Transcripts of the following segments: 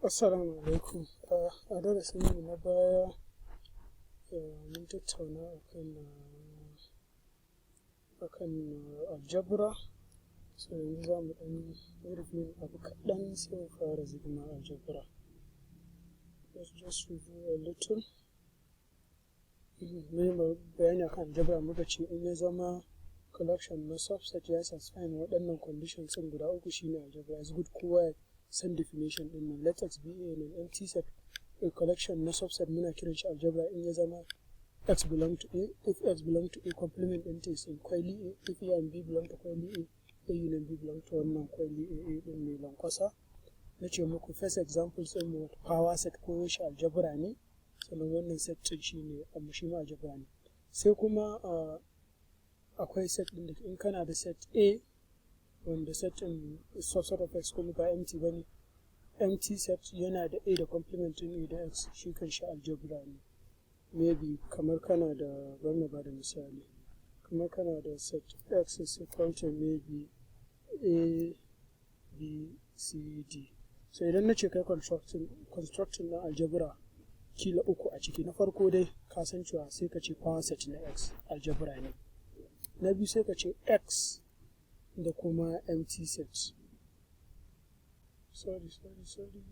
Assalamu alaikum. A darasinmu na baya mun tattauna akan algebra. So yanzu za mu ɗan yi reviewing abu kaɗan, sai mu fara zama algebra. Let's just review a little. Mun yi bayani akan algebra, muka ce in ya zama collection na subset ya satisfying waɗannan conditions ɗin guda uku, shine algebra. It's good kowa ya san definition ɗin nan. Let X be an empty set. A collection na subset muna kiran shi algebra in ya zama X belong to A. If X belong to A, complement ɗinta is in curly A. If A and B belong to curly A, A union B belong to wannan curly A ɗin mai lankwasa. Na ce muku first example ɗin mu, power set ko yaushe algebra ne, sannan wannan set ɗin shine amma shi ma algebra ne. Sai kuma akwai set ɗin da in kana da set A wanda set ɗin subset of X kuma ba empty ba ne, empty set yana da A da complement ɗin A da X, shi kan shi algebra ne. Maybe kamar kana da, bari na ba da misali, kamar kana da set X is equal to maybe A, B, C, D. So idan na ce kai constructing na algebra kila uku a ciki, na farko dai ka san cewa sai ka ce power set na X algebra ne. Na biyu, sai ka ce X da kuma empty set. Sorry, sorry, sorry.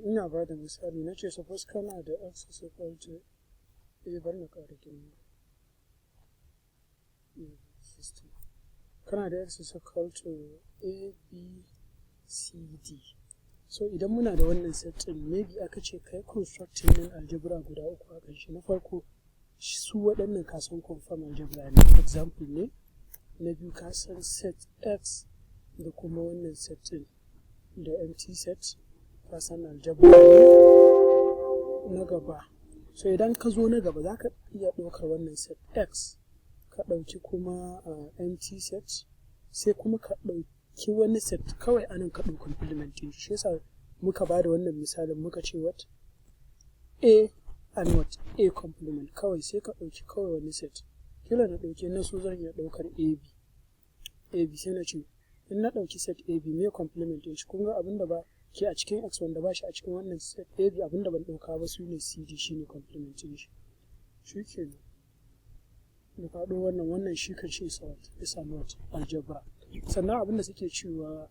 Ina ba da misali, na ce suppose kana da X is equal to A, bari na ƙara girma. System. Kana da X is equal to A, B, C, D. So idan muna da wannan set ɗin, maybe aka ce kai constructing ɗin algebra guda uku a kan shi. Na farko, su waɗannan ka san confirm algebra ne, example ne. Na biyu, ka san set X da kuma wannan set ɗin da empty set, ka san algebra ne. Na gaba, so idan ka zo na gaba, za ka iya ɗaukar wannan set X, ka ɗauki kuma empty set, sai kuma ka ɗauki wani set kawai anan ka ɗau complement. Shi yasa muka ba da wannan misalin, muka ce what? A and what? A complement. Kawai sai ka ɗauki kawai wani set. Kila na ɗauki na so, zan iya ɗaukar AB. AB, sai na ce in na ɗauki set AB, me complement ɗin shi? Kun ga abin da ba ke a cikin X wanda ba shi a cikin wannan set AB, abin da ban ɗauka ba, su ne CD, shine complement ɗin shi. Shi kenan da faɗo wannan shi kan shi is a what? Algebra. Sannan abin da suke cewa,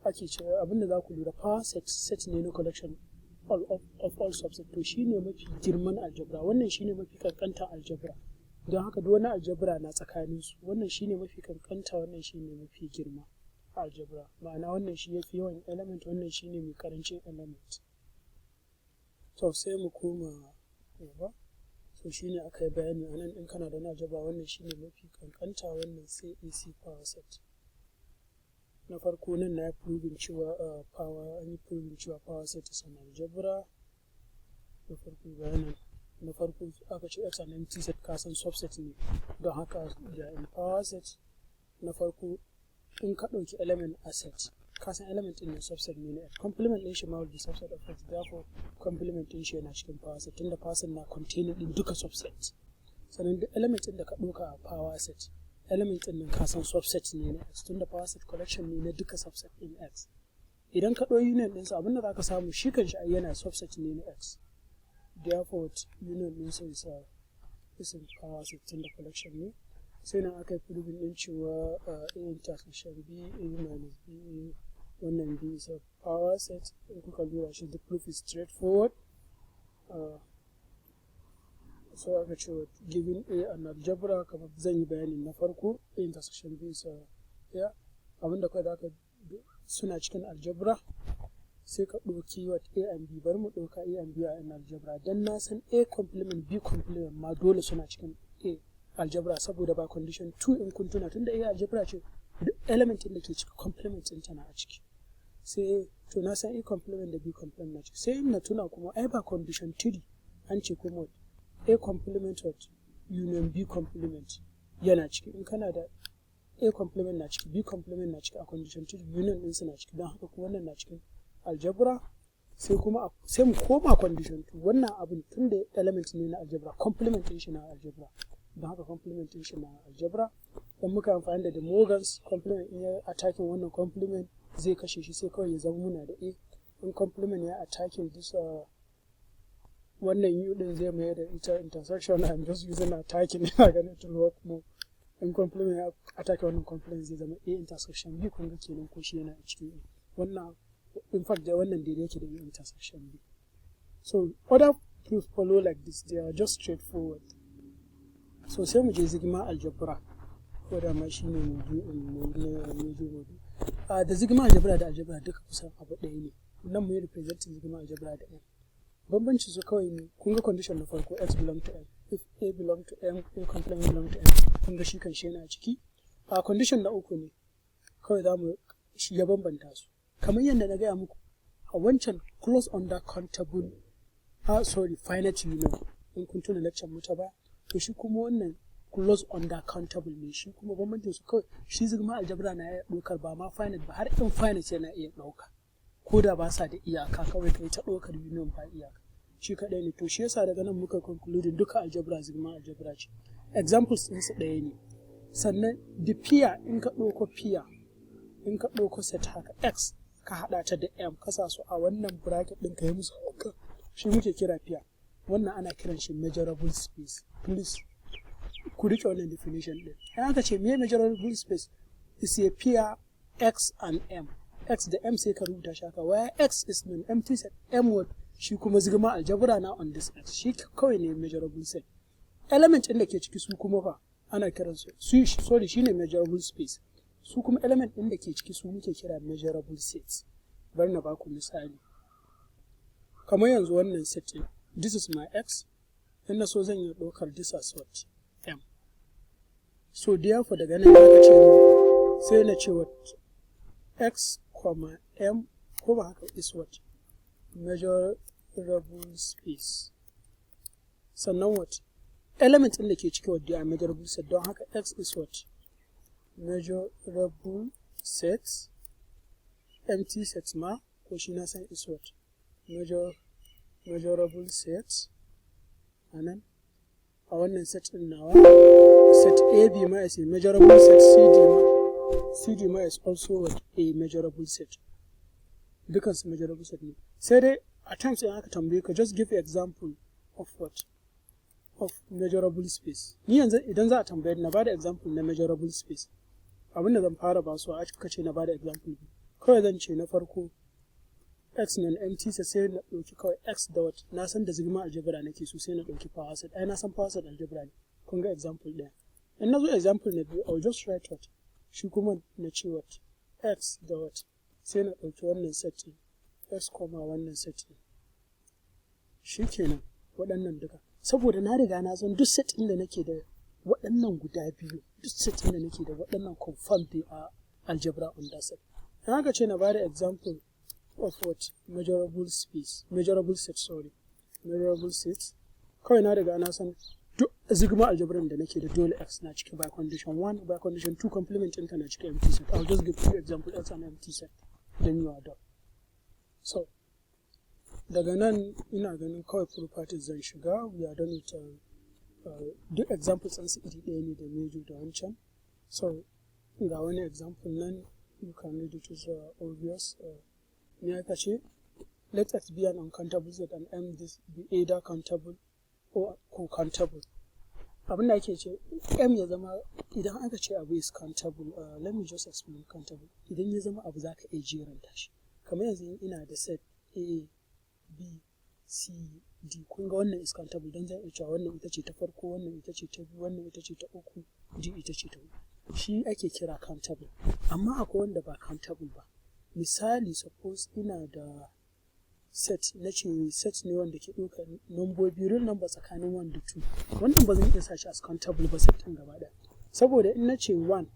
ake cewa abin da za ku lura, power set, set ne na collection of all subset. To shine mafi girman algebra, wannan shine mafi kankanta algebra. Don haka duk wani algebra na tsakanin su. Wannan shine mafi kankanta, wannan shine mafi girma algebra. Ma'ana, wannan shi yafi yawan element, wannan shine mai karancin element. To sai mu koma gaba. So shine aka yi bayani a nan, in kana da wani algebra, wannan shine mafi kankanta, wannan sai AC power set. Na farko nan na yi proving cewa power, an yi proving cewa power set is an algebra. Na farko bayanan na farko, aka ce X an empty set, ka san subset ne, don haka da in power set. Na farko, in ka ɗauki element a set, ka san element ɗin ne subset ne na X, complement ɗin shi ma will be subset of X. Therefore complement ɗin shi yana cikin power set, tunda power set na containing ɗin duka subset. Sannan duk element ɗin da ka ɗauka a power set, element ɗin nan ka san subset ne na X, tunda power set collection ne na duka subset ɗin X. Idan ka ɗau union ɗinsa, abinda za ka samu, shi kan shi yana subset ne na X. Therefore union ɗinsa is in power set, tunda collection ne. Sai nan aka yi proving ɗin cewa A intersection B, A minus B, A wannan B is a power set. In kuka lura shi, the proof is straightforward. So aka ce given A an algebra, kamar zan yi bayanin na farko, A intersection B is a, yeah, abinda kawai zaka suna cikin algebra, sai ka ɗauki what? A and B. Bari mu ɗauka A and B a in algebra, dan na san A complement, B complement ma dole suna cikin A algebra, saboda ba condition 2, in kun tuna, tunda A algebra ce, duk element ɗin da ke ciki, complement ɗin tana a ciki. Sai to na san A complement da B complement na ciki. Sai na tuna kuma ai ba condition 3 an ce kuma A complement what? Union B complement yana ciki. In kana da A complement na ciki, B complement na ciki, a condition 3 union ɗinsu na ciki. Don haka kuma wannan na cikin algebra. Sai kuma sai mu koma condition 2. Wannan abin, tun da element ne na algebra, complement ɗin shi na algebra. Don haka complement ɗin shi na algebra. Don muka amfani da De Morgan's, complement in ya attacking wannan complement zai kashe shi, sai kawai ya zama muna da A. In complement ya attacking this wannan U din, zai mayar da ita intersection. I'm just using attacking, ina ganin it will work more. In complement ya attack wannan complement, zai zama A intersection B. Kun ga kenan ko shi yana a cikin A. Wannan, in fact, da wannan daidai yake da A intersection B. So other proof follow like this, they are just straightforward. So sai mu je sigma algebra, ko da ma shine maudu'in mu na major maudu. Da sigma algebra da algebra duka kusan abu ɗaya ne. Nan mu yi representing sigma algebra da M. Bambanci su kawai ne, kun ga condition na farko, x belong to M, if A belong to M, A complement belong to M. Kun ga shi kan shi yana ciki. A condition na uku ne kawai za mu shi ya bambanta su. Kamar yadda na gaya muku a wancan close under countable, sorry, finite union, in kun tuna lecture mu ta ba, to shi kuma wannan close under countable ne. Shi kuma bambancin su kawai, shi sigma algebra na iya ɗaukar ba ma finite ba, har infinite yana iya ɗauka, ko da ba sa da iyaka. Kawai kai ta ɗaukar union ba iyaka, shi kaɗai ne. To shi yasa daga nan muka concluding duka algebra sigma algebra ce. Examples ɗinsu ɗaya ne. Sannan the pair, in ka ɗauko pair, in ka ɗauko set haka x, ka haɗa ta da m, ka sa su a wannan bracket ɗin, ka yi musu haka, shi muke kira pair. Wannan ana kiran shi measurable space. Please ku riƙe wannan definition ɗin. In aka ce me measurable space, is a pair x and m, x da m, sai ka rubuta shi haka, where x is an empty set, m what? Shi kuma sigma algebra na on this x, shi kawai ne measurable set. Element ɗin da ke ciki su kuma fa ana kiransu su, sorry, shine measurable space. Su kuma element ɗin da ke ciki su muke kira measurable sets. Bari na baku misali. Kamar yanzu wannan set ɗin, this is my x. In na so zan iya ɗaukar this as what? M. So therefore daga nan aka ce sai na ce what? X comma m, ko ba haka, is what? Measurable space. Sannan what? Element ɗin da ke ciki, what? They are measurable set. Don haka x is what? Measurable set. Empty set ma ko shi na san is what? Measurable set. A nan a wannan set ɗin nawa, set AB ma is a measurable set. CD ma is also what? A measurable set. Dukansu measurable set ne. Sai dai a times in aka tambaye ka, just give example of what? Of measurable space. Ni yanzu idan za a tambaye na bada example na measurable space, abin da zan fara ba su, a aka ce na bada example biyu, kawai zan ce na farko x na empty set, sai na ɗauki kawai x dot, na san da sigma algebra nake so, sai na ɗauki power set. Ai na san power set algebra ne. Kun ga example ɗaya. In na zo example na biyu, I'll just write what? Shi kuma na ce what? X dot, sai na ɗauki wannan set ɗin, x comma wannan set ɗin. Shi kenan waɗannan duka, saboda na riga na san duk set ɗin da nake da waɗannan guda biyu, duk set ɗin da nake da waɗannan, confirm they are algebra on that set. In aka ce na bada example of what? Measurable space, measurable set, sorry, measurable set, kawai na riga na san duk sigma algebra da nake da, dole x na ciki by condition 1, by condition 2, complement ɗinka na ciki empty set. I'll just give two example, x and empty set, then you are done. So daga nan ina ganin kawai properties zan shiga. We are done with duk examples ɗin su iri ɗaya ne da major da wancan. So ga wani example nan, you can read it, is obvious. Me aka ce? Let x be an uncountable set and m this be either countable or co-countable. Abin da ake ce m ya zama, idan aka ce abu is countable, let me just explain countable. Idan ya zama abu zaka iya jeranta shi, kamar yanzu ina da set A, B, C, D, kun ga wannan is countable, don zan iya cewa wannan ita ce ta farko, wannan ita ce ta biyu, wannan ita ce ta uku, D ita ce ta huɗu. Shi ake kira countable. Amma akwai wanda ba countable ba. Misali, suppose ina da set, na ce set ne wanda ke ɗaukar nambobi real number tsakanin 1 da 2. Wannan ba zan iya sa shi as countable ba, set ɗin gaba ɗaya, saboda in na ce 1,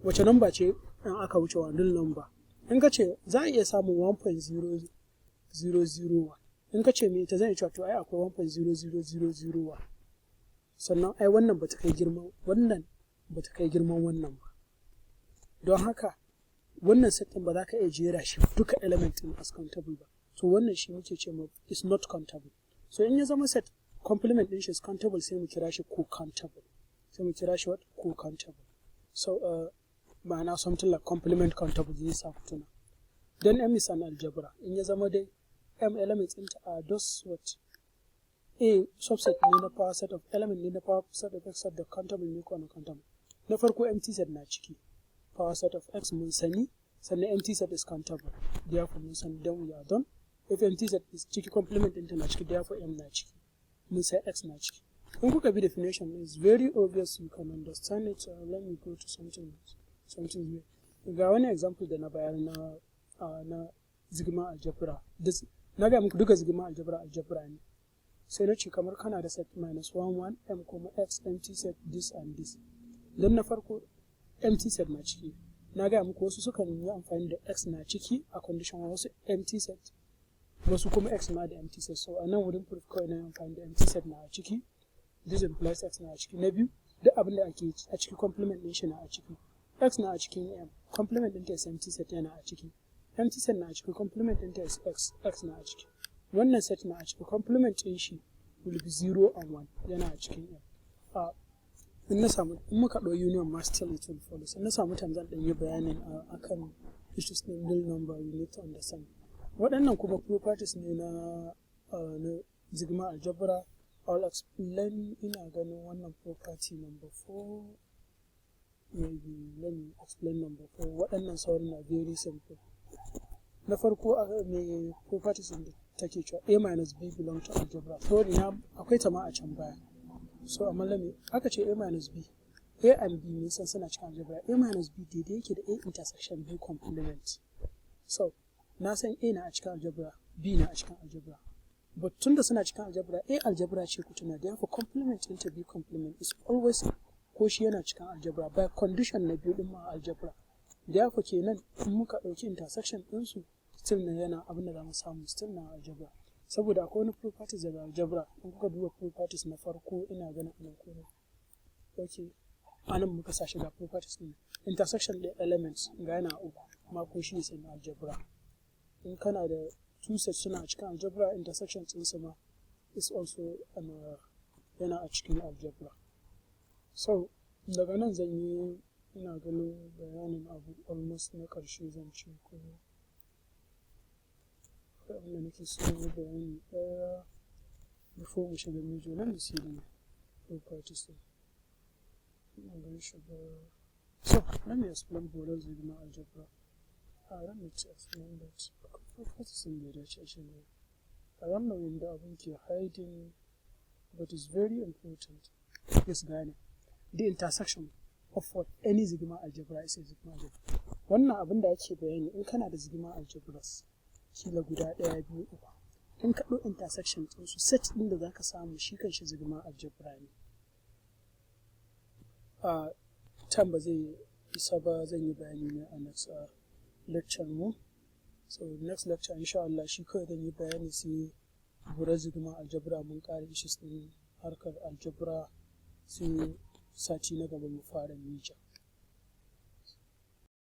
wace number ce in aka wuce 1 real number? In ka ce za a iya samun 1.0001, in ka ce me ita, zan iya cewa to ai akwai 1.00001. Sannan ai wannan bata kai girman wannan, bata kai girman wannan ba. Don haka wannan set ɗin ba za ka iya jera shi duka element ɗin as countable ba. So wannan shi muke ce ma is not countable. So in ya zama set complement ɗin shi is countable, sai mu kira shi co-countable. Sai mu kira shi what? Co-countable. So ma'ana something like complement countable zai sa ku tuna. Then M is an algebra. In ya zama dai M elements ɗinta are those what? A subset ne na power set of element ne na power set of X da countable ne ko uncountable. Na farko, empty set na ciki. Power set of X mun sani, sannan empty set is countable. Therefore mun sani, then we are done. If empty set is ciki, complement ɗinta na ciki, therefore M na ciki. Mun san X na ciki. In kuka bi definition, is very obvious, you can understand it. Let me go to something here. Ga wani example da na bayar na sigma algebra. This, na ga muku duka sigma algebra algebra ne. Sai na ce kamar kana da set minus 1 1 m kuma x empty set, this and this. Don na farko, empty set na ciki. Na gaya muku wasu sukan yi amfani da x na ciki a condition, wasu empty set, wasu kuma x ma da empty set. So a nan wurin proof kawai na amfani da empty set na a ciki. This implies x na a ciki. Na biyu, duk abin da ake a ciki, complement din shi na a ciki. X na a cikin m, complement ɗinta is empty set, yana a ciki. Empty set na a ciki, complement ɗinta is x, x na a ciki. Wannan set na a ciki, complement ɗin shi will be 0 and 1, yana a cikin m. In na samu, in muka ɗau union ma, still it will follow. So in na samu time, zan ɗan yi bayanin akan issues ɗin real number. You need to understand. Waɗannan kuma properties ne na sigma algebra. I'll explain, ina ganin wannan property number 4, maybe let me explain number 4. Waɗannan sauran na very simple. Na farko, mai properties ɗin da take cewa a minus b belong to algebra. Sorry, na akwai ta ma a can baya. So amma let me, aka ce a minus b, a and b mun san suna cikin algebra. A minus b daidai yake da a intersection b complement. So na san a na a cikin algebra, b na a cikin algebra, but tunda suna cikin algebra, a algebra ce, ku tuna, therefore complement ɗinta b complement is always ko shi yana cikin algebra by condition na biyu din ma algebra. Therefore kenan in muka ɗauki intersection ɗinsu, still na yana abin da za mu samu still na algebra, saboda akwai wani properties daga algebra. In kuka duba properties na farko, ina ganin anan ko ne, okay, anan muka sa shiga properties ɗin intersection ɗin elements, ga yana uku ma ko shi is in algebra. In kana da two sets suna a cikin algebra, intersection ɗinsu ma is also yana a cikin algebra. So daga nan zan yi, ina ganin, bayanin abu almost na ƙarshe zan ce, ko akwai abin da nake so yi bayani ɗaya before mu shiga major. Let me see the properties ɗin. Ina ganin shiga. So let me explain Borel sigma algebra. Let me explain that. Properties ɗin da ya dace a ce ne. I don't know inda abin ke hiding, but it's very important. Yes, gane. The intersection of what? Any sigma algebra is a sigma algebra. Wannan abin da ake bayani, in kana da sigma algebras kila guda ɗaya, biyu, uku, in ka ɗau intersection ɗinsu, set ɗin da zaka samu shi kanshi sigma algebra ne. Time ba zai isa ba, zan yi bayani ne a next lecture mu. So next lecture, insha Allah, shi kawai zan yi bayani, sai Borel sigma algebra, mun ƙara issues ɗin harkar algebra, sai sati na gaba mu fara major.